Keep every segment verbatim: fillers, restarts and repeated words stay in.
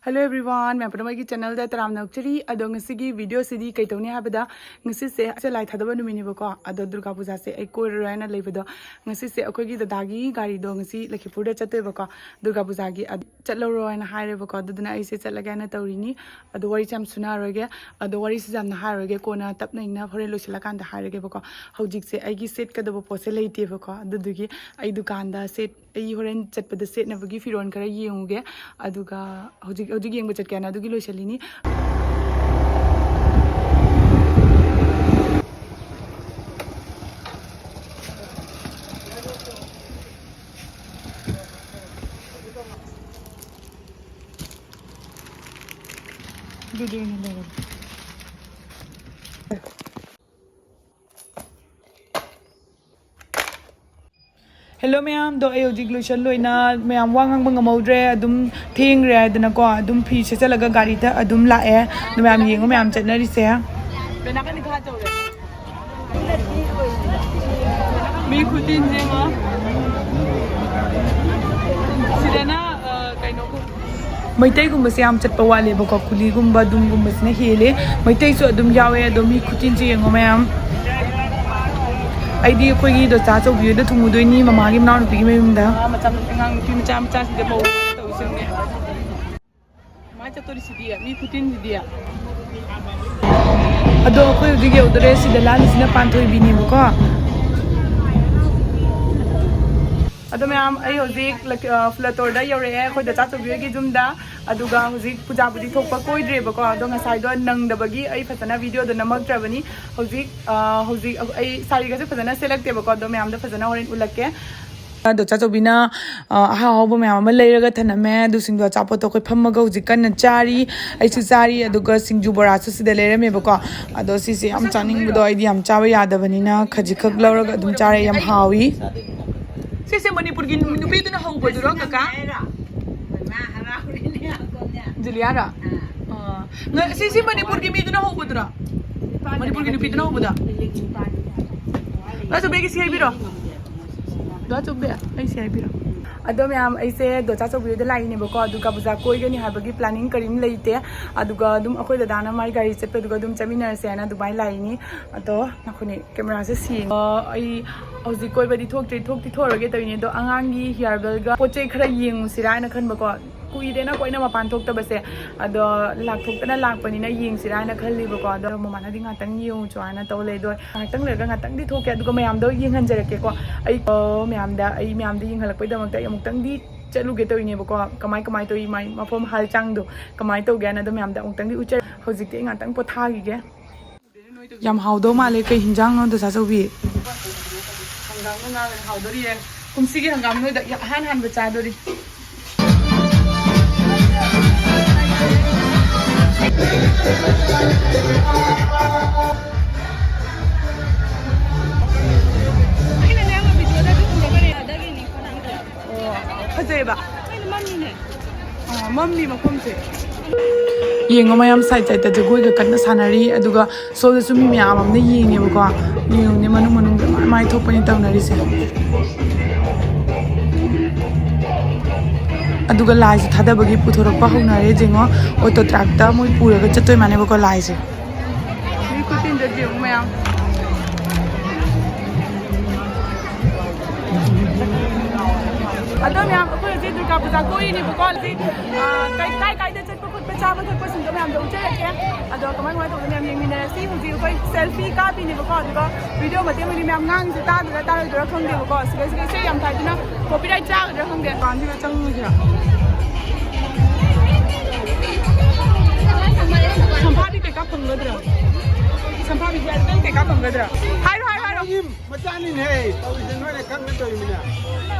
Hello everyone, ꯃꯌꯥꯝ ꯄꯨꯝꯅꯃꯛꯀꯤ ꯆꯦꯅꯦꯜꯗ ꯇꯔꯥꯝꯅ ꯑꯣꯛꯆꯔꯤ꯫ ꯑꯗꯣ ꯉꯁꯤꯒꯤ ꯚꯤꯗꯤꯑꯣꯁꯤꯗꯤ ꯀꯩ ꯇꯧꯅꯤ ꯍꯥꯏꯕꯗ, ꯉꯁꯤꯁꯦ ꯑꯁꯦ ꯂꯥꯏ ꯊꯥꯗꯕ ꯅꯨꯃꯤꯠꯅꯦꯕꯀꯣ꯫ ꯑꯗꯣ ꯗꯨꯔꯒꯥ ꯄꯨꯖꯥꯁꯦ ꯑꯩ ꯀꯣꯏꯔꯔꯣꯏ ꯍꯥꯏꯅ ꯂꯩꯕꯗꯣ, ꯉꯁꯤꯁꯦ ꯑꯩꯈꯣꯏꯒꯤ ꯗꯗꯥꯒꯤ ꯒꯥꯔꯤꯗꯣ ꯉꯁꯤ ꯂꯈꯤꯄꯨꯔꯗ ꯆꯠꯇꯣꯏꯕꯀꯣ, ꯗꯨꯔꯒꯥ ꯄꯨꯖꯥꯒꯤ꯫ ꯑꯗꯨ ꯆꯠꯂꯧꯔꯣ ꯍꯥꯏꯅ ꯍꯥꯏꯔꯦꯕꯀꯣ꯫ ꯑꯗꯨꯗꯨꯅ ꯑꯩꯁꯦ ꯆꯠꯂꯒꯦ ꯍꯥꯏꯅ ꯇꯧꯔꯤꯅꯤ꯫ ꯑꯗꯣ ꯋꯥꯔꯤꯁꯦ ꯌꯥꯝ ꯁꯨꯅꯔꯣꯏꯒꯦ꯫ ꯑꯗꯣ ꯋꯥꯔꯤꯁꯤꯁꯨ ꯌꯥꯝꯅ ꯍꯥꯏꯔꯣꯏꯒꯦ, ꯀꯣꯟꯅ ꯇꯞꯅ ꯏꯪꯅ ꯍꯣꯔꯦꯟ ꯂꯣꯏꯁꯤꯜꯂꯀꯥꯟꯗ ꯍꯥꯏꯔꯒꯦꯕꯀꯣ꯫ ꯍꯧꯖꯤꯛꯁꯦ ꯑꯩꯒꯤ ꯁꯦꯠꯀꯗꯕ ꯄꯣꯠꯁꯦ ꯂꯩꯇꯦꯕꯀꯣ꯫ ꯑꯗꯨꯗꯨꯒꯤ ꯑꯩ ꯗꯨꯀꯥꯟꯗ ꯁꯦꯠ ꯑꯩ ꯍꯣꯔꯦꯟ ꯆꯠꯄꯗ ꯁꯦꯠꯅꯕꯒꯤ ꯐꯤꯔꯣꯜ ꯈꯔ ꯌꯦꯡꯉꯨꯒꯦ꯫ ꯑꯗꯨꯒ ꯍꯧꯖꯤꯛ, ꯍꯧꯖꯤꯛ ꯌꯦꯡꯕ ꯆꯠꯀꯦ ꯍꯥꯏꯅ ꯑꯗꯨꯒꯤ ꯂꯣꯏꯁꯤꯜꯂꯤꯅꯤ꯫ ꯑꯗꯨꯗꯤ ꯑꯩꯅ ꯂꯩꯔꯒꯦ꯫ ꯍꯦꯜꯂꯣ ꯃꯌꯥꯝꯗꯣ, ꯑꯩ ꯍꯧꯖꯤꯛ ꯂꯣꯏꯁꯟ ꯂꯣꯏꯅ ꯃꯌꯥꯝ ꯋꯥ ꯉꯥꯡꯕ ꯉꯝꯍꯧꯗ꯭ꯔꯦ, ꯑꯗꯨꯝ ꯊꯦꯡꯈ꯭ꯔꯦ ꯍꯥꯏꯗꯅꯀꯣ, ꯑꯗꯨꯝ ꯐꯤ ꯁꯦꯠꯆꯜꯂꯒ ꯒꯥꯔꯤꯗ ꯑꯗꯨꯝ ꯂꯥꯛꯑꯦ꯫ ꯑꯗꯣ ꯃꯌꯥꯝ ꯌꯦꯡꯉꯣ, ꯃꯌꯥꯝ ꯆꯠꯅꯔꯤꯁꯦ꯫ ꯃꯤ ꯈꯨꯇꯤꯟꯁꯦ ꯌꯦꯡꯉꯣ꯫ ꯁꯤꯗꯅ, ꯑ, ꯀꯩꯅꯣꯒꯨꯝ-, ꯃꯩꯇꯩꯒꯨꯝꯕꯁꯦ ꯌꯥꯝ ꯆꯠꯄ ꯋꯥꯠꯂꯦꯕꯀꯣ, ꯀꯨꯂꯤꯒꯨꯝꯕ, ꯗꯨꯝꯒꯨꯝꯕꯁꯤꯅ ꯍꯦꯜꯂꯦ꯫ ꯃꯩꯇꯩꯁꯨ ꯑꯗꯨꯝ ꯌꯥꯎꯋꯦ, ꯑꯗꯣ ꯃꯤ ꯈꯨꯇꯤꯟꯁꯦ ꯌꯦꯡꯉꯣ ꯃꯌꯥꯝ꯫ ꯑꯩꯗꯤ ꯑꯩꯈꯣꯏꯒꯤ ꯗꯣꯆꯥ ꯑꯆꯧꯕꯤ ꯍꯣꯏꯗ ꯊꯨꯡꯉꯨꯗꯣꯏꯅꯤ, ꯃꯃꯥꯒꯤ ꯃꯅꯥꯎꯅꯨꯄꯤꯒꯤ ꯃꯌꯨꯝꯗ꯫ ꯑꯉꯥꯡ ꯃꯆꯥ, ꯑꯉꯥꯡ ꯅꯨꯄꯤ ꯃꯆꯥ ꯃꯆꯥꯁꯤꯡꯁꯦ ꯃꯧ ꯇꯧꯁꯤꯡꯅꯦ꯫ ꯀꯃꯥꯏꯅ ꯆꯠꯇꯣꯔꯤꯁꯤꯗꯤ? ꯃꯤ ꯈꯨꯇꯤꯟꯁꯤꯗꯤ꯫ ꯑꯗꯣ ꯑꯩꯈꯣꯏ ꯍꯧꯖꯤꯛ ꯌꯧꯗꯣꯔꯦ꯫ ꯁꯤꯗ ꯂꯥꯜꯂꯤꯁꯤꯅ ꯄꯥꯟꯊꯣꯏꯕꯤꯅꯦꯕꯀꯣ꯫ ꯑꯗꯣ ꯃꯌꯥꯝ, ꯑꯩ ꯍꯧꯖꯤꯛ ꯂꯛ-, ꯑ, ꯐ꯭ꯂꯇꯣꯔꯗ ꯌꯧꯔꯛꯑꯦ, ꯑꯩꯈꯣꯏ ꯗꯆꯥ ꯆꯧꯕꯤ ꯍꯣꯏꯒꯤ ꯌꯨꯝꯗ꯫ ꯑꯗꯨꯒ ꯍꯧꯖꯤꯛ ꯄꯨꯖꯥꯕꯨꯗꯤ ꯊꯣꯛꯄ ꯀꯣꯏꯗ꯭ꯔꯦꯕꯀꯣ, ꯑꯗꯣ ꯉꯁꯥꯏꯗꯣ ꯅꯪꯗꯕꯒꯤ ꯑꯩ ꯐꯖꯅ ꯚꯤꯗꯤꯑꯣꯗꯣ ꯅꯝꯃꯛꯇ꯭ꯔꯕꯅꯤ꯫ ꯍꯧꯖꯤꯛ, ꯑ, ꯍꯧꯖꯤꯛ ꯑꯩ ꯁꯥꯔꯤꯒꯁꯨ ꯐꯖꯅ ꯁꯦꯠꯂꯛꯇꯦꯕꯀꯣ, ꯑꯗꯣ ꯃꯌꯥꯝꯗ ꯐꯖꯅ ꯍꯣꯔꯦꯟ ꯎꯠꯂꯛꯀꯦ꯫ ꯑꯗꯣ ꯆꯥꯆꯧꯕꯤꯅ, ꯑ, ꯑꯍꯥꯎ ꯑꯍꯥꯎꯕ ꯃꯌꯥꯝ ꯑꯃ ꯂꯩꯔꯒ ꯊꯅꯝꯃꯦ꯫ ꯑꯗꯨꯁꯤꯡꯗꯣ ꯑꯆꯥꯄꯣꯠꯇꯣ ꯑꯩꯈꯣꯏ ꯐꯝꯃꯒ ꯍꯧꯖꯤꯛ ꯀꯟꯅ ꯆꯥꯔꯤ꯫ ꯑꯩꯁꯨ ꯆꯥꯔꯤ, ꯑꯗꯨꯒ ꯁꯤꯡꯖꯨ ꯕꯣꯔꯥꯁꯨ ꯁꯤꯗ ꯂꯩꯔꯝꯃꯦꯕꯀꯣ꯫ ꯑꯗꯣ ꯁꯤꯁꯦ ꯌꯥꯝ ꯆꯥꯅꯤꯡꯕꯗꯣ ꯑꯩꯗꯤ ꯌꯥꯝ ꯆꯥꯕ ꯌꯥꯗꯕꯅꯤꯅ ꯈꯖꯤꯛꯈꯛ ꯂꯧꯔꯒ ꯑꯗꯨꯝ ꯆꯥꯔꯦ꯫ ꯌꯥꯝ ꯍꯥꯎꯏ꯫ ꯁꯤꯁꯦ ꯃꯅꯤꯄꯨꯔꯒꯤ ꯅꯨꯄꯤꯗꯨꯅ ꯍꯧꯕꯗꯨꯔꯣ, ꯀꯀꯥ? ꯖꯨꯂꯤꯌꯥꯔꯣ? ꯑꯥ꯫ ꯉ-, ꯁꯤꯁꯦ ꯃꯅꯤꯄꯨꯔꯒꯤ ꯃꯤꯗꯨꯅ ꯍꯧꯕꯗꯨꯔꯣ? ꯃꯅꯤꯄꯨꯔꯒꯤ ꯅꯨꯄꯤꯗꯨꯅ ꯍꯧꯕꯗ꯫ ꯗꯣ ꯑꯆꯧꯕꯤ, ꯑꯩꯒꯤ ꯁꯤ ꯍꯥꯏꯕꯤꯔꯣ꯫ ꯗꯣ ꯑꯆꯧꯕꯤ, ꯑꯩ ꯁꯤ ꯍꯥꯏꯕꯤꯔꯣ꯫ ꯑꯗꯣ ꯃꯌꯥꯝ, ꯑꯩꯁꯦ ꯗꯣꯆꯥ ꯆꯧꯕꯤꯗ ꯂꯥꯛꯏꯅꯦꯕꯀꯣ, ꯑꯗꯨꯒ ꯕꯖꯥꯔ ꯀꯣꯏꯒꯅꯤ ꯍꯥꯏꯕꯒꯤ planning ꯀꯔꯤꯝ ꯂꯩꯇꯦ꯫ ꯑꯗꯨꯒ ꯑꯗꯨꯝ ꯑꯩꯈꯣꯏ ꯗꯗꯥꯅ ꯃꯥꯏ ꯒꯥꯔꯤ ꯆꯠꯄꯗꯨꯒ ꯑꯗꯨꯝ ꯆꯠꯃꯤꯟꯅꯔꯁꯦꯅ ꯑꯗꯨꯃꯥꯏꯅ ꯂꯥꯛꯏꯅꯤ꯫ ꯑꯗꯣ ꯅꯈꯣꯏꯅꯦ, ꯀꯦꯃꯦꯔꯥꯁꯦ ꯁꯦꯡꯉꯤ꯫ ꯑ, ꯑꯩ ꯍꯧꯖꯤꯛ ꯀꯣꯏꯕꯗꯤ ꯊꯣꯛꯇ꯭ꯔꯤ, ꯊꯣꯛꯇꯤ ꯊꯣꯛꯑꯔꯣꯏꯒꯦ ꯇꯧꯔꯤꯅꯦ꯫ ꯑꯗꯣ ꯑꯉꯥꯡꯒꯤ hair bellꯒ ꯄꯣꯠ ꯆꯩ ꯈꯔ ꯌꯦꯡꯉꯨꯁꯤꯔꯥ ꯍꯥꯏꯅ ꯈꯟꯕꯀꯣ꯫ ꯀꯨꯏꯔꯦꯅ ꯀꯣꯏꯅ ꯃꯄꯥꯟ ꯊꯣꯛꯇꯕꯁꯦ꯫ ꯑꯗꯣ ꯂꯥꯛꯊꯣꯛꯇꯅ ꯂꯥꯛꯄꯅꯤꯅ ꯌꯦꯡꯁꯤꯔꯥ ꯍꯥꯏꯅ ꯈꯜꯂꯤꯕꯀꯣ꯫ ꯑꯗꯣ ꯃꯃꯥꯅꯗꯤ ꯉꯥꯛꯇꯪ ꯌꯦꯡꯉꯨꯆꯣ ꯍꯥꯏꯅ ꯇꯧ ꯂꯩ꯫ ꯑꯗꯣ ꯉꯥꯛꯇꯪ ꯂꯩꯔꯒ ꯉꯥꯛꯇꯪꯗꯤ ꯊꯣꯛꯀꯦ꯫ ꯑꯗꯨꯒ ꯃꯌꯥꯝꯗꯣ ꯌꯦꯡꯍꯟꯖꯔꯛꯀꯦꯀꯣ꯫ ꯑꯩ, ꯑ, ꯃꯌꯥꯝꯗ, ꯑꯩ ꯃꯌꯥꯝꯗ ꯌꯦꯡꯍꯜꯂꯛꯄꯩꯗꯃꯛꯇ ꯑꯩ ꯑꯃꯨꯛꯇꯪꯗꯤ ꯆꯠꯂꯨꯒꯦ ꯇꯧꯔꯤꯅꯦꯕꯀꯣ꯫ ꯀꯃꯥꯏ ꯀꯃꯥꯏ ꯇꯧꯏ, ꯃꯥꯏ ꯃꯐꯝ ꯍꯥꯜ ꯆꯥꯡꯗꯣ ꯀꯃꯥꯏ ꯇꯧꯒꯦ ꯍꯥꯏꯅ ꯑꯗꯣ ꯃꯌꯥꯝꯗ ꯑꯃꯨꯛꯇꯪꯗꯤ ꯎꯠꯆꯔ-, ꯍꯧꯖꯤꯛꯇꯤ ꯑꯩ ꯉꯥꯛꯇꯪ ꯄꯣꯊꯥꯈꯤꯒꯦ꯫ ꯌꯥꯝ ꯍꯥꯎꯗꯧ ꯃꯥꯜꯂꯦ꯫ ꯀꯩ ꯍꯤꯟꯖꯥꯡꯅꯣ, ꯗꯣꯆꯥ ꯆꯧꯕꯤ? ꯍꯪꯒꯥꯝꯒ ꯉꯥꯒ ꯍꯥꯎꯗꯣꯔꯤꯌꯦ꯫ ꯀꯨꯝꯁꯤꯒꯤ ꯍꯪꯒꯥꯝ ꯅꯣꯏꯗ ꯑꯍꯥꯟ ꯍꯥꯟꯕ ꯆꯥꯗꯣꯔꯤ꯫ ꯑꯩꯅꯅꯦ ꯑꯃ videoꯗ ꯑꯗꯨ ꯎꯔꯒꯅꯦ꯫ ꯑꯣ, ꯐꯖꯩꯕ? ꯑꯩꯅ ꯃꯝꯃꯤꯅꯦ꯫ ꯑꯣ, ꯃꯝꯃꯤ ꯃꯐꯝꯁꯦ꯫ ꯌꯦꯡꯉꯣ ꯃꯌꯥꯝ, side sideꯇ ꯖꯒꯣꯏꯒ ꯀꯟꯅ ꯁꯥꯟꯅꯔꯤ, ꯑꯗꯨꯒ ꯁꯣꯝꯗꯁꯨ ꯃꯤ ꯃꯌꯥꯝ ꯑꯃꯅ ꯌꯦꯡꯉꯦꯕꯀꯣ꯫ ꯌꯦꯡꯉꯨꯅꯦ, ꯃꯅꯨꯡ ꯃꯅꯨꯡꯗ ꯃꯥꯏ ꯃꯥꯏ ꯊꯣꯛꯄꯅꯤ ꯇꯧꯅꯔꯤꯁꯦ꯫ ꯑꯗꯨꯒ ꯂꯥꯏꯁꯨ ꯊꯥꯗꯕꯒꯤ ꯄꯨꯊꯣꯔꯛꯄ ꯍꯧꯅꯔꯦ꯫ ꯌꯦꯡꯉꯣ, auto truckꯇ ꯃꯣꯏ ꯄꯨꯔꯒ ꯆꯠꯇꯣꯏ ꯃꯥꯅꯦꯕꯀꯣ ꯂꯥꯏꯁꯦ꯫ ꯃꯤ ꯈꯨꯆꯤꯟꯗꯗꯤ ꯌꯦꯡꯉꯨ ꯃꯌꯥꯝ꯫ ꯑꯗꯣ ꯃꯌꯥꯝ, ꯑꯩꯈꯣꯏ ꯍꯧꯖꯤꯛ ꯗꯨꯔꯒꯥ ꯄꯨꯖꯥ ꯀꯣꯏꯔꯤꯅꯦꯕꯀꯣ꯫ ꯍꯧꯖꯤꯛ, ꯑ, ꯀꯥꯏ, ꯀꯥꯏ ꯀꯥꯏꯗ ꯆꯠꯄ ꯈꯣꯠꯄ, ꯆꯥꯕ ꯊꯛꯄꯁꯤꯡꯗꯣ ꯃꯌꯥꯝꯗꯣ ꯎꯠꯆꯔꯛꯀꯦ꯫ ꯑꯗꯣ ꯀꯃꯥꯏ ꯀꯃꯥꯏꯅ ꯇꯧꯕꯅꯣ ꯃꯌꯥꯝ ꯌꯦꯡꯃꯤꯟꯅꯔꯁꯤ꯫ ꯍꯧꯖꯤꯛ ꯑꯩꯈꯣꯏ selfie ꯀꯥꯞꯄꯤꯅꯦꯕꯀꯣ꯫ ꯑꯗꯨꯒ video ꯃꯇꯦꯛ ꯑꯃꯗꯤ ꯃꯌꯥꯝ ꯉꯥꯡꯉꯤꯁꯦ ꯇꯥꯗꯣꯏꯔꯥ ꯇꯥꯔꯣꯏꯗꯣꯏꯔꯥ ꯈꯪꯗꯦꯕꯀꯣ꯫ ꯁꯤꯗꯩꯁꯤꯗ ꯏꯁꯩ ꯌꯥꯝ ꯊꯥꯏꯗꯨꯅ copyright ꯆꯥꯒꯗ꯭ꯔꯥ ꯈꯪꯗꯦ꯫ ꯗꯨꯀꯥꯟꯁꯤꯗ ꯆꯪꯉꯨꯁꯤꯔꯥ? ꯁꯝꯐꯥꯕꯤ ꯀꯩꯀꯥ ꯐꯪꯒꯗ꯭ꯔꯥ? ꯁꯝꯐꯥꯕꯤꯁꯦ ꯑꯗꯨꯝ ꯀꯩꯀꯥ ꯐꯪꯒꯗ꯭ꯔꯥ? ꯍꯥꯏꯔꯣ, ꯍꯥꯏꯔꯣ, ꯍꯥꯏꯔꯣ꯫ ꯃꯆꯥꯅꯤꯅꯦꯍꯦ, ꯇꯧꯔꯤꯁꯦ ꯅꯣꯏꯅ ꯈꯪꯒ ꯇꯧꯔꯤꯃꯤꯅꯦ꯫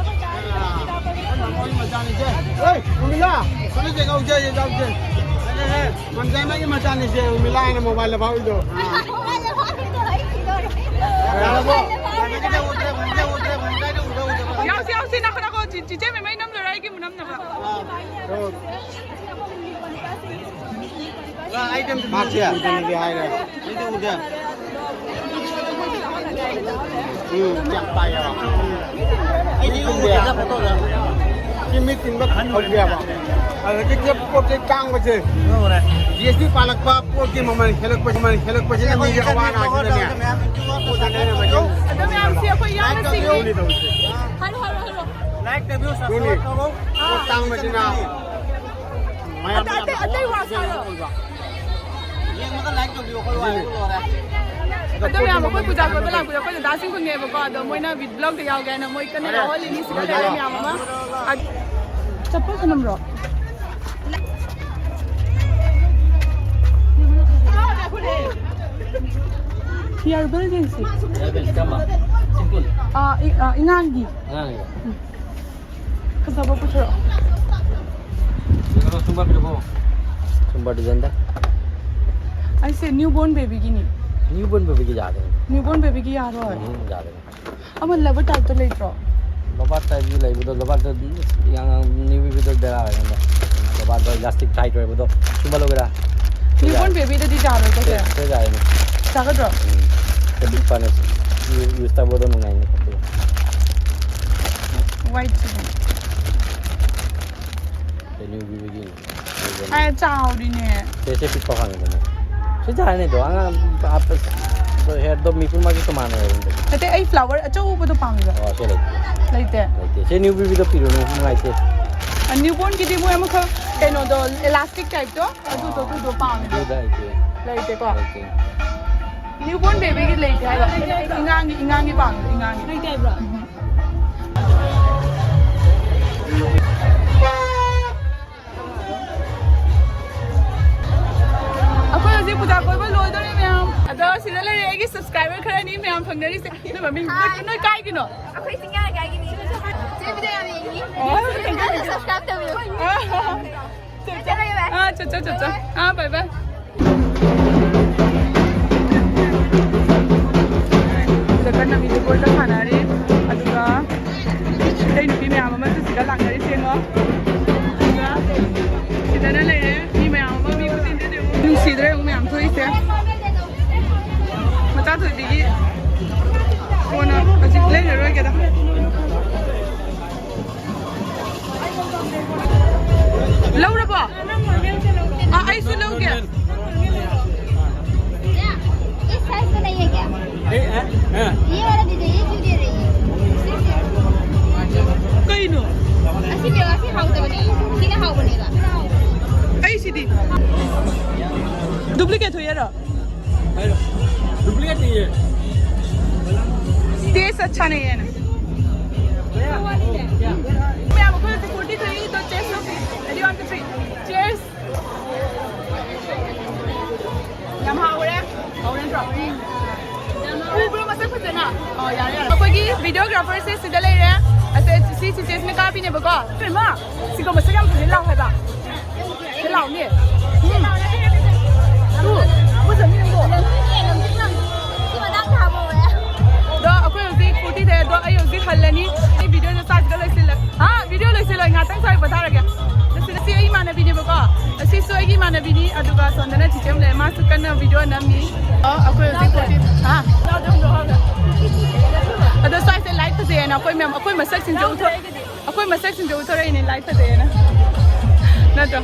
ꯑꯥ, ꯃꯆꯥꯅꯤꯁꯦ꯫ ꯍꯣꯏ, ꯎꯔꯃꯤꯂꯥ, ꯁꯣꯝꯗ ꯆꯦꯛ ꯍꯧꯖꯦ, ꯆꯦꯛ ꯍꯧꯖꯦ꯫ ꯑꯗꯨꯅꯦ, ꯃꯝꯖꯥꯅꯒꯤ ꯃꯆꯥꯅꯤꯁꯦ, ꯎꯔꯃꯤꯂꯥ ꯍꯥꯏꯅ mobile ꯐꯥꯎꯔꯤꯗꯣ꯫ ꯌꯥꯔꯕꯣ? ꯌꯥꯎꯁꯤ, ꯌꯥꯎꯁꯤ, ꯅꯈꯣ, ꯅꯈꯣ, ꯆꯤ-, ꯆꯤꯆꯦ ꯃꯦꯝꯃꯩ ꯅꯝ ꯂꯣꯏꯔ ꯑꯩꯒꯤ ꯑꯃꯨꯛ ꯅꯝꯅꯕ꯫ ꯑꯥ, ꯑꯣ꯫ ꯃꯥꯁꯦ ꯀꯩꯅꯣꯗꯤ ꯍꯥꯏꯔꯦ꯫ ꯁꯤꯗꯤ ꯎꯗꯦ꯫ ꯎꯝ, ꯌꯥꯝ ꯄꯥꯏꯌꯦꯕ꯫ ꯑꯩꯗꯤ ꯎꯗꯦ꯫ ꯁꯤ ꯃꯤ ꯇꯤꯟꯕ ꯍꯧꯗꯦꯕ꯫ ꯑꯗꯒꯤ ꯄꯣꯠ ꯆꯩ ꯇꯥꯡꯕꯁꯦ, ꯖꯤ ꯑꯦꯁ ꯇꯤ ꯄꯥꯜꯂꯛꯄ, ꯄꯣꯠꯀꯤ ꯃꯃꯜ ꯍꯦꯜꯂꯛꯄꯁꯦ, ꯃꯃꯜ ꯍꯦꯜꯂꯛꯄꯁꯤꯅ ꯃꯤꯒꯤ ꯑꯋꯥ ꯑꯅꯥꯁꯤꯗꯅꯦ꯫ ꯑꯗꯣ ꯃꯌꯥꯝꯁꯦ ꯑꯩꯈꯣꯏ ꯏꯌꯥꯝꯕꯁꯤꯡꯒꯤ ꯍꯜꯂꯣ, ꯍꯜꯂꯣ, ꯍꯜꯂꯣ꯫ ꯄꯣꯠ ꯇꯥꯡꯕꯁꯤꯅ ꯃꯌꯥꯝ ꯑꯇꯩ, ꯑꯇꯩ ꯋꯥ ꯁꯥꯔꯣ꯫ ꯑꯗꯣ ꯃꯌꯥꯝ ꯑꯩꯈꯣꯏ ꯄꯨꯖꯥ ꯀꯣꯏꯕ ꯂꯥꯛꯄꯗ ꯑꯩꯈꯣꯏ ꯗꯗꯥꯁꯤꯡ ꯐꯪꯉꯦꯕꯀꯣ, ꯑꯗꯣ ꯃꯣꯏꯅ ꯕ꯭ꯂꯣꯒꯇ ꯌꯥꯎꯒꯦ ꯍꯥꯏꯅ ꯃꯣꯏ ꯀꯟꯅ ꯌꯥꯎꯍꯜꯂꯤꯅꯤ ꯁꯤꯗ ꯂꯩꯔꯦ ꯃꯌꯥꯝ ꯑꯃ꯫ ꯆꯠꯄ ꯁꯅꯝꯔꯣ? ꯍꯤꯌꯔ ꯕꯦꯜ ꯌꯦꯡꯁꯤ꯫ ꯍꯤꯌꯔ ꯕꯦꯜ ꯀꯔꯝꯕ? ꯁꯤꯝꯄꯜ? ꯑꯥ, ꯏ-, ꯑꯥ, ꯏꯉꯥꯡꯒꯤ꯫ ꯑꯉꯥꯡꯒꯤ? ꯎꯝ꯫ ꯐꯖꯕ ꯄꯨꯊꯣꯔꯛꯑꯣ꯫ ꯁꯨꯝꯕ ꯄꯤꯔꯛꯑꯣ꯫ ꯁꯨꯝꯕ ꯗꯤꯖꯥꯏꯟꯗ꯫ ꯑꯩꯁꯦ ꯅ꯭ꯌꯨ ꯕꯣꯔꯟ ꯕꯦꯕꯤꯒꯤꯅꯤ꯫ ꯅ꯭ꯌꯨ ꯕꯣꯔꯟ ꯕꯦꯕꯤꯒꯤ ꯌꯥꯗꯦ꯫ ꯅ꯭ꯌꯨ ꯕꯣꯔꯟ ꯕꯦꯕꯤꯒꯤ ꯌꯥꯔꯣꯏ꯫ ꯎꯝ, ꯌꯥꯗꯦ꯫ ꯑꯃ ꯂꯕꯔ ꯇꯥꯏꯞꯇ ꯂꯩꯇ꯭ꯔꯣ? ꯂꯕꯔ ꯇꯥꯏꯞꯀꯤ ꯂꯩꯕꯗꯣ, ꯂꯕꯔꯗ ꯅ꯭ꯌꯨ ꯕꯦꯕꯤꯗꯣ ꯕꯦꯔꯥ ꯑꯣꯏꯔꯦ꯫ ꯂꯕꯔꯗꯣ ꯏꯂꯥꯁꯇꯤꯛ ꯇꯥꯏꯠ ꯑꯣꯏꯕꯗꯣ꯫ ꯁꯨꯝꯕ ꯂꯧꯒꯦꯔꯥ? ꯅ꯭ꯌꯨ ꯕꯣꯔꯟ ꯕꯦꯕꯤꯗꯗꯤ ꯌꯥꯔꯣꯏꯀꯣ ꯁꯦ? ꯁꯦ ꯌꯥꯏꯅꯦ꯫ ꯌꯥꯒꯗ꯭ꯔꯣ? ꯎꯝ꯫ ꯑꯗꯨ ꯐꯅ ꯌꯨ-, ꯌꯨꯁ ꯇꯧꯕꯗꯣ ꯅꯨꯡꯉꯥꯏꯅꯤ꯫ ꯋꯥꯏꯠꯁꯤꯗꯤ꯫ ꯁꯦ ꯅ꯭ꯌꯨ ꯕꯦꯕꯤꯒꯤ꯫ ꯑꯦ, ꯆꯥꯎꯔꯤꯅꯦ꯫ ꯁꯦ, ꯁꯦ ꯄꯤꯛꯄ ꯐꯪꯉꯤꯗꯅ꯫ ꯁꯤ ꯌꯥꯔꯅꯤꯗꯣ, ꯑꯉꯥꯡ ꯍꯦꯌꯔꯗꯣ ꯃꯤꯁꯨ ꯃꯥꯒꯤ ꯇꯣꯉꯥꯟꯅ ꯑꯣꯏꯔꯝꯗꯣ꯫ ꯅꯠꯇꯦ, ꯑꯩ ꯐ꯭ꯂꯥꯋꯔ ꯑꯆꯧꯕꯗꯣ ꯄꯥꯝꯃꯤꯕ꯫ ꯑꯣ, ꯁꯤ ꯂꯩꯇꯦ꯫ ꯂꯩꯇꯦ꯫ ꯂꯩꯇꯦ꯫ ꯁꯤ ꯅ꯭ꯌꯨ ꯕꯦꯕꯤꯗꯣ ꯄꯤꯔꯨꯅꯨ, ꯅꯨꯡꯉꯥꯏꯇꯦ꯫ ꯑ, ꯅ꯭ꯌꯨ ꯕꯣꯔꯟꯒꯤꯗꯤ ꯃꯣꯏ ꯑꯃꯈꯛ ꯀꯩꯅꯣꯗꯣ, ꯏꯂꯥꯁꯇꯤꯛ ꯇꯥꯏꯞꯇꯣ, ꯑꯗꯨꯗꯣ, ꯑꯗꯨꯗꯣ ꯄꯥꯝꯃꯦ꯫ ꯑꯗꯨꯗ ꯂꯩꯇꯦ꯫ ꯂꯩꯇꯦꯀꯣ? ꯂꯩꯇꯦ꯫ ꯅ꯭ꯌꯨ ꯕꯣꯔꯟ ꯕꯦꯕꯤꯒꯤ ꯂꯩꯇꯦ ꯍꯥꯏꯕ꯫ ꯏꯉꯥꯡꯒꯤ, ꯏꯉꯥꯡꯒꯤ ꯄꯥꯝꯃꯦ, ꯏꯉꯥꯡꯒꯤ꯫ ꯂꯩꯇꯦ ꯍꯥꯏꯕ꯭ꯔꯣ? ꯎꯝ꯫ ꯑꯩꯈꯣꯏ ꯍꯧꯖꯤꯛ ꯄꯨꯖꯥ ꯀꯣꯏꯕ ꯂꯣꯏꯗꯣꯔꯦ ꯃꯌꯥꯝ꯫ ꯑꯗꯣ ꯁꯤꯗ ꯂꯩꯔꯦ ꯑꯩꯒꯤ ꯁꯕꯁꯀ꯭ꯔꯥꯏꯕꯔ ꯈꯔꯅꯤ ꯃꯌꯥꯝ ꯐꯪꯅꯔꯤꯁꯦ꯫ ꯅꯣꯏ ꯃꯃꯤꯡ, ꯅꯣꯏ, ꯅꯣꯏ ꯀꯥꯏꯒꯤꯅꯣ? ꯑꯩꯈꯣꯏ ꯆꯤꯡꯌꯥ ꯂꯩꯀꯥꯏꯒꯤꯅꯤ꯫ ꯆꯦ ꯚꯤꯗꯤꯑꯣ ꯌꯥꯝ ꯌꯦꯡꯉꯤ꯫ ꯑꯣ꯫ ꯅꯪꯁꯨ ꯁꯕꯁꯀ꯭ꯔꯥꯏꯕ ꯇꯧꯕꯤꯌꯨ꯫ ꯑꯥ꯫ ꯆꯠ, ꯆꯠ꯫ ꯆꯠꯂꯒꯦ, ꯚꯥꯏ꯫ ꯑꯥ, ꯆꯠ, ꯆꯠ, ꯆꯠ, ꯆꯠ꯫ ꯑꯥ, ꯕꯥꯏ, ꯕꯥꯏ꯫ ꯁꯤꯗ ꯀꯟꯅ ꯚꯤꯗꯤꯑꯣ ꯀꯣꯜꯗ ꯁꯥꯟꯅꯔꯤ꯫ ꯑꯗꯨꯒ ꯃꯤꯇꯩ ꯅꯨꯄꯤ ꯃꯌꯥꯝ ꯑꯃꯁꯨ ꯁꯤꯗ ꯂꯥꯛꯅꯔꯤꯁꯦ ꯌꯦꯡꯉꯣ꯫ ꯑꯗꯨꯒ ꯁꯤꯗꯅ ꯂꯩꯔꯦ ꯃꯤ ꯃꯌꯥꯝ ꯑꯃ, ꯃꯤ ꯈꯨꯗꯤꯡꯗꯤ ꯌꯦꯡꯉꯣ꯫ ꯊꯣꯏꯕꯤꯒꯤ ꯀꯣꯟꯅ ꯍꯧꯖꯤꯛ ꯂꯩꯔꯔꯣꯏꯒꯦꯗ꯫ ꯂꯧꯔꯕꯣ? ꯑꯥ, ꯑꯩꯁꯨ ꯂꯧꯒꯦ꯫ इस साइज का नहीं है क्या? ये वाला दीजिए, ये क्यों दे रही है? ꯀꯩꯅꯣ? ऐसी बेवा से हाउ देवनी, सीधा हाउ बनेगा। ꯑꯩꯁꯤꯗꯤ ꯗꯨꯄ꯭ꯂꯤꯀꯦꯠ ꯊꯣꯛꯑꯦꯔꯣ? डुप्लीकेट नहीं है। टेस्ट अच्छा नहीं है ना। मैम, आपको फोर्टी थ्री तो test of ready one two three. Cheers. ꯌꯥꯝ ꯍꯥꯎꯔꯦ꯫ ꯍꯥꯎꯔꯦ ꯅꯠꯇ꯭ꯔꯣ? ꯎꯕ꯭ꯔꯣ ꯃꯁꯛ ꯐꯖꯅ? ꯑꯣ, ꯌꯥꯔꯦ, ꯌꯥꯔꯦ꯫ ꯑꯩꯈꯣꯏꯒꯤ ꯚꯤꯗꯤꯑꯣꯒ꯭ꯔꯥꯐꯔꯁꯦ ꯁꯤꯗ ꯂꯩꯔꯦ꯫ ꯑꯁꯦ ꯁꯤ ꯆꯤꯆꯦꯁꯤꯅ ꯀꯥꯞꯄꯤꯅꯦꯕꯀꯣ꯫ ꯀꯩꯃ? ꯁꯤꯒ ꯃꯁꯛ ꯌꯥꯝ ꯐꯖꯩ, ꯂꯥꯎ ꯍꯥꯏꯕ꯫ ꯁꯤ ꯂꯥꯎꯅꯦ꯫ ꯎꯝ꯫ ꯇꯨ, ꯐꯖꯅꯤ ꯅꯪꯕꯣ꯫ ꯑꯗꯣ ꯑꯩꯈꯣꯏ ꯍꯧꯖꯤꯛ ꯐꯣꯔꯇꯤ ꯊꯣꯛꯑꯦ, ꯑꯗꯣ ꯑꯩ ꯍꯧꯖꯤꯛ ꯍꯜꯂꯅꯤ꯫ ꯑꯩ ꯚꯤꯗꯤꯑꯣꯁꯦ ꯁ꯭ꯋꯥꯏꯁꯤꯗ ꯂꯣꯏꯁꯤꯜꯂ-, ꯍꯥ? ꯚꯤꯗꯤꯑꯣ ꯂꯣꯏꯁꯤꯜꯂꯣꯏ, ꯉꯥꯛꯇꯪ ꯁ꯭ꯋꯥꯏ ꯄꯣꯊꯥꯔꯒꯦ꯫ ꯑꯗꯣ ꯁꯤꯗ ꯁꯤ ꯑꯩ ꯏꯃꯥꯟꯅꯕꯤꯅꯦꯕꯀꯣ꯫ ꯑꯁꯤꯁꯨ ꯑꯩꯒꯤ ꯏꯃꯥꯟꯅꯕꯤꯅꯤ, ꯑꯗꯨꯒ ꯁꯣꯝꯗꯅ ꯆꯤꯆꯦ ꯑꯃ ꯂꯩ, ꯃꯥꯁꯨ ꯀꯟꯅ ꯚꯤꯗꯤꯑꯣ ꯅꯝꯃꯤ꯫ ꯑꯣ, ꯑꯩꯈꯣꯏ ꯍꯧꯖꯤꯛ ꯐꯣꯔꯇꯤ, ꯍꯥ? ꯑꯗꯣ ꯁ꯭ꯋꯥꯏꯁꯦ ꯂꯥꯏꯠ ꯐꯖꯩꯌꯦꯅ ꯑꯩꯈꯣꯏ ꯃꯌꯥꯝ, ꯑꯩꯈꯣꯏ ꯃꯁꯛꯁꯤꯡꯁꯦ ꯎꯠꯊꯣꯛ-, ꯑꯩꯈꯣꯏ ꯃꯁꯛꯁꯤꯡꯁꯦ ꯎꯠꯊꯣꯔꯛꯏꯅꯦ, ꯂꯥꯏꯠ ꯐꯖꯩꯌꯦꯅ꯫ ꯅꯠꯇ꯭ꯔꯣ?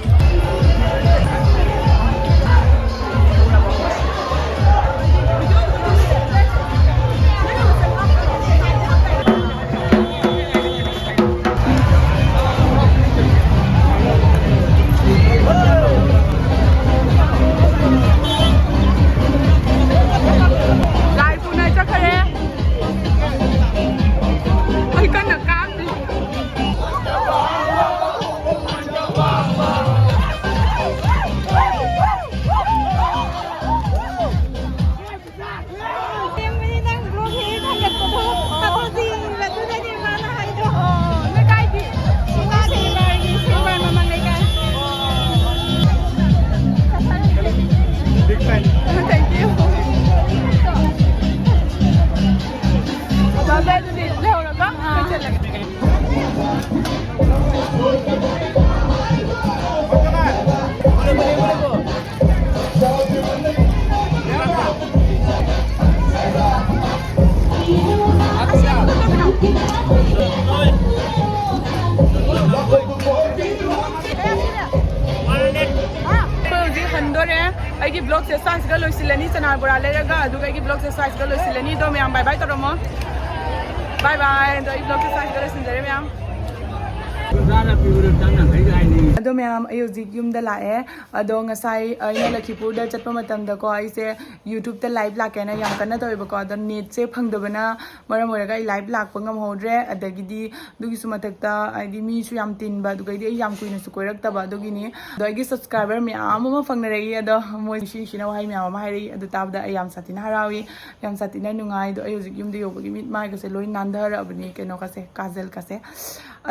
ꯂꯥꯏ ꯄꯨꯅ ꯆꯠꯈꯔꯦ꯫ ꯑꯩ ꯀꯟꯅ ꯀꯥꯞꯄꯤ꯫ ꯑꯩꯒꯤ vlogꯁꯦ ꯁ꯭ꯋꯥꯏꯁꯤꯒ ꯂꯣꯏꯁꯤꯜꯂꯅꯤ, ꯆꯅꯥ ꯕꯣꯔꯥ ꯂꯩꯔꯒ, ꯑꯗꯨꯒ ꯑꯩꯒꯤ vlogꯁꯦ ꯁ꯭ꯋꯥꯏꯁꯤꯒ ꯂꯣꯏꯁꯤꯜꯂꯅꯤ꯫ ꯑꯗꯣ ꯃꯌꯥꯝ bye bye ꯇꯧꯔꯝꯃꯣ, bye bye꯫ ꯑꯗꯣ ꯑꯩ vlogꯁꯦ ꯁ꯭ꯋꯥꯏꯁꯤꯒ ꯂꯣꯏꯁꯤꯟꯖꯔꯦ ꯃꯌꯥꯝ꯫ ꯑꯗꯣ ꯃꯌꯥꯝ, ꯑꯩ ꯍꯧꯖꯤꯛ ꯌꯨꯝꯗ ꯂꯥꯛꯑꯦ꯫ ꯑꯗꯣ ꯉꯁꯥꯏ ꯑꯩꯅ ꯂꯈꯤꯄꯨꯔꯗ ꯆꯠꯄ ꯃꯇꯝꯗꯀꯣ, ꯑꯩꯁꯦ YouTubeꯇ live ꯂꯥꯛꯀꯦꯅ ꯌꯥꯝ ꯀꯟꯅ ꯇꯧꯋꯦꯕꯀꯣ꯫ ꯑꯗꯣ netꯁꯦ ꯐꯪꯗꯕꯅ ꯃꯔꯝ ꯑꯣꯏꯔꯒ ꯑꯩ live ꯂꯥꯛꯄ ꯉꯝꯍꯧꯗ꯭ꯔꯦ꯫ ꯑꯗꯒꯤꯗꯤ ꯑꯗꯨꯒꯤꯁꯨ ꯃꯊꯛꯇ ꯍꯥꯏꯗꯤ ꯃꯤꯁꯨ ꯌꯥꯝ ꯇꯤꯟꯕ, ꯑꯗꯨꯒꯩꯗꯤ ꯑꯩ ꯌꯥꯝ ꯀꯨꯏꯅꯁꯨ ꯀꯣꯏꯔꯛꯇꯕ꯫ ꯑꯗꯨꯒꯤꯅꯤ꯫ ꯑꯗꯣ ꯑꯩꯒꯤ subscriber ꯃꯌꯥꯝ ꯑꯃ ꯐꯪꯅꯔꯛꯏ꯫ ꯑꯗꯣ ꯃꯣꯏ ꯅꯨꯡꯁꯤ ꯅꯨꯡꯁꯤꯅ ꯋꯥꯍꯩ ꯃꯌꯥꯝ ꯑꯃ ꯍꯥꯏꯔꯛꯏ꯫ ꯑꯗꯨ ꯇꯥꯕꯗ ꯑꯩ ꯌꯥꯝ ꯁꯥꯊꯤꯅ ꯍꯔꯥꯎꯏ, ꯌꯥꯝ ꯁꯥꯊꯤꯅ ꯅꯨꯡꯉꯥꯏ꯫ ꯑꯗꯣ ꯑꯩ ꯍꯧꯖꯤꯛ ꯌꯨꯝꯗ ꯌꯧꯕꯒꯤ ꯃꯤꯠ ꯃꯥꯏꯒꯁꯦ ꯂꯣꯏ ꯅꯥꯟꯊꯔꯛꯑꯕꯅꯤ, ꯀꯩꯅꯣꯒꯁꯦ, ꯀꯥꯖꯜꯒꯁꯦ꯫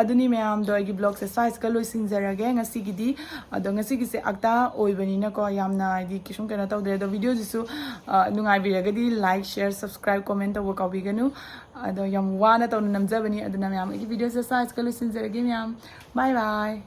ꯑꯗꯨꯅꯤ ꯃꯌꯥꯝꯗꯣ, ꯑꯩꯒꯤ vlogꯁꯦ ꯁ꯭ꯋꯥꯏꯁꯤꯒ ꯂꯣꯏꯁꯤꯟꯖꯔꯒꯦ ꯉꯁꯤꯒꯤꯗꯤ꯫ ꯑꯗꯣ ꯉꯁꯤꯒꯤꯁꯦ ꯑꯛꯇꯥ ꯑꯣꯏꯕꯅꯤꯅꯀꯣ, ꯌꯥꯝꯅ ꯍꯥꯏꯗꯤ ꯀꯩꯁꯨꯝ ꯀꯩꯅꯣ ꯇꯧꯗꯦ꯫ ꯑꯗꯣ videoꯁꯤꯁꯨ, ꯑ, ꯅꯨꯡꯉꯥꯏꯕꯤꯔꯒꯗꯤ like, share, subscribe, comment ꯇꯧꯕ ꯀꯥꯎꯕꯤꯒꯅꯨ꯫ ꯑꯗꯣ ꯌꯥꯝ ꯋꯥꯅ ꯇꯧꯅ ꯅꯝꯖꯕꯅꯤ꯫ ꯑꯗꯨꯅ ꯃꯌꯥꯝ, ꯑꯩꯒꯤ videoꯁꯦ ꯁ꯭ꯋꯥꯏꯁꯤꯒ ꯂꯣꯏꯁꯤꯟꯖꯔꯒꯦ ꯃꯌꯥꯝ꯫ Bye bye꯫